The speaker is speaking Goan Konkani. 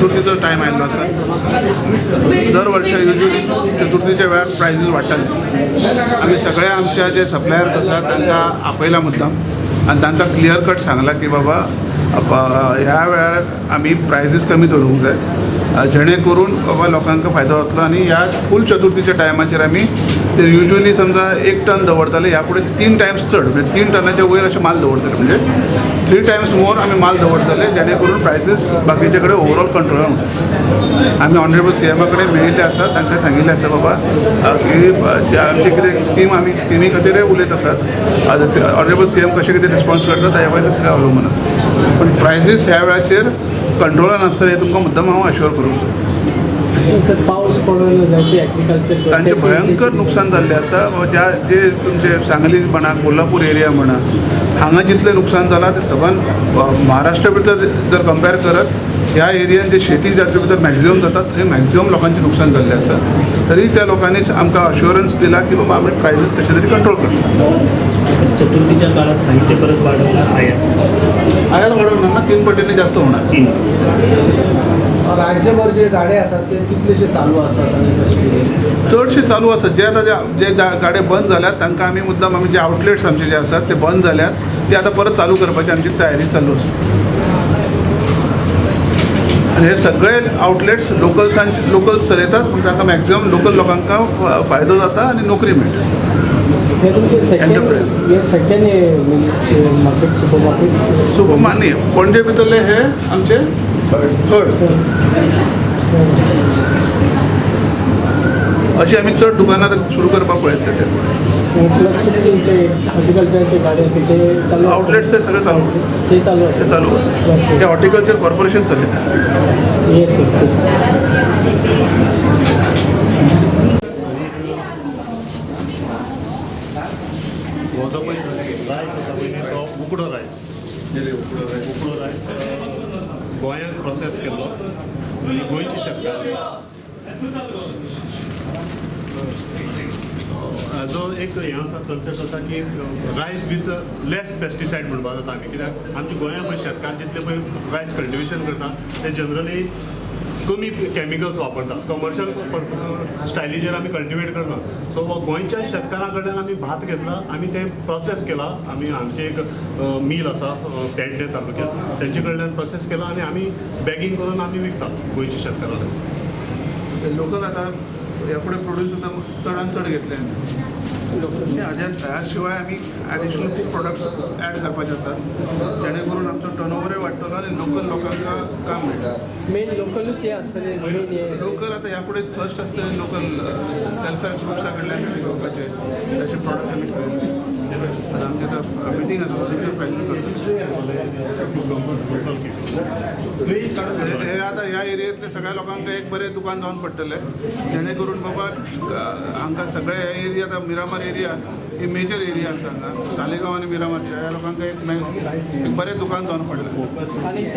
चतुर्थीचो टायम आयिल्लो आसा. दर वर्सा युजली चतुर्थीच्या वेळार प्रायजीस वाडटाले. आमी सगळे आमच्या जे सप्लायर्स आसा तांकां आपयला मुद्दाम आनी तांकां क्लियर कट सांगलां की बाबा ह्या वेळार आमी प्रायजीस कमी दवरूंक जाय, जेणे करून बाबा लोकांक फायदो जातलो. आनी ह्या फूल चतुर्थीच्या टायमाचेर आमी ते युजली समजा 1 टन दवरताले, ह्या फुडें 3 टायम्स चड, म्हणजे 3 टनाच्या वयर अशें माल दवरतले, म्हणजे 3 टायम्स मोर आमी माल दवरतले, जेणे करून प्रायसीस बाकीचे कडेन ओवरऑल कंट्रोलान उरता. आमी ऑनरेबल सी एमा कडेन मेळिल्ले आसा, तांकां सांगिल्लें आसा बाबा की जे आमचे कितें स्कीम, आमी स्किमी खातीरय उलयत आसात. ऑनरेबल सी एम कशें कितें रिस्पॉन्स करता ताज्या वयल्यान सगळें अवलंबून आसा. पूण प्रायसीस ह्या वेळाचेर कंट्रोलान आसतलें हें तुमकां मुद्दम हांव अश्योर करूंक सोदतां. सर, पावस पडून जायते एग्रीकल्चर तांचें भयंकर नुकसान जाल्लें आसा. ज्या जे तुमचे सांगली म्हणा, कोल्हापूर एरिया म्हणा, हांगा जितलें नुकसान जालां तें सबंद महाराष्ट्रा भितर जर कंपेर करत ह्या एरियान जे शेती जाते भितर मॅक्झिमम जाता थंय मॅक्झिमम लोकांचें नुकसान जाल्लें आसा. तरी त्या लोकांनी आमकां अश्योरन्स दिला की बाबा आमी प्रायसीस कशें तरी कंट्रोल करता. चतुर्थीच्या काळात साहित्य परत वाढवणार, आयात आयात वाडोवणार ना, 3 पटीने जास्त होणार. 3. राज्यभर जे गाडे आसात ते कितलेशे चालू आसात आनी कशे? चडशे चालू आसात. जे आतां जे गाडे बंद जाल्यात तांकां आमी मुद्दाम आमी जे आउटलेट्स आमचे जे आसात ते बंद जाल्यात ते आतां परत चालू करपाची आमची तयारी चालू आसा. आनी हे सगळे आउटलेट्स लोकल्स चलयतात, पूण तांकां मॅक्झिमम लोकल लोकांक फायदो जाता आनी नोकरी मेळटा. हे तुमचे सेकंड Enterprise. हे second market, super market. Super न्ही, पणजे भितरले हे आमचे थर्ड. अशी आमी चड दुकानां आतां सुरू करपाक पळयतले ते. प्लस ते हॉर्टिकल्चरचे गाडे आसा ते चालू आसतले. आउटलेट्स ते सगळे चालू, ते चालू ते आसतले. चालू, ते हॉर्टिकल्चर कॉर्पोरेशन चलयता. हे ते हो जो पळय रायस आसा पळय न्ही, तो उकडो रायस, उकडो रायस गोंयांत प्रोसेस केल्लो आनी गोंयची शेतकार जो एक हें आसा, कन्सेप्ट आसा की रायस विथ लेस पेस्टिसायड म्हणपाक जाता आमी. कित्याक आमच्या गोंयांत पळय शेतकार जितले पळय रायस कल्टिवेशन करता ते जनरली कमी कॅमिकल्स वापरता, कमर्शियल स्टायलीचेर आमी कल्टिवेट करना. सो गोंयच्या शेतकारां कडल्यान आमी भात घेतला, आमी तें प्रोसेस केला. आमी आमचें एक मील आसा पेडणे तालुक्यात, तेंचे कडल्यान प्रोसेस केला आनी आमी बॅगींग करून आमी विकता गोंयच्या शेतकारां कडेन. लोकल आतां ह्या फुडें प्रोड्यूस आतां चडान चड घेतले आमी. हाज्या ह्या शिवाय आमी एडिशनल खूब प्रोडक्ट्स ॲड करपाचे आसात, जेणे करून आमचो टर्नओवरूय वाडटलो आनी लोकल लोकांक काम मेळटा. मेन लोकलूच हे आसतले मेन हे. लोकल आतां ह्या फुडें थर्स्ट आसतलें लोकल वेलफेअर ग्रुप्सा कडल्यान घेवपाचे, तशे प्रोडक्ट आमी ठरयले. आतां आमची आतां मिटींग आसा, ताचेर फायनल करता. लोकल. हे आतां ह्या एरियेंतले सगळ्या लोकांक एक बरें दुकान जावन पडटलें, जेणे करून बाबा हांकां सगळे हे एरिया, आतां मिरामार एरिया ही मेजर एरिया आसा हांगा, सालेगांव आनी मिरामार ह्या लोकांक एक बरें दुकान जावन पडलें. आनी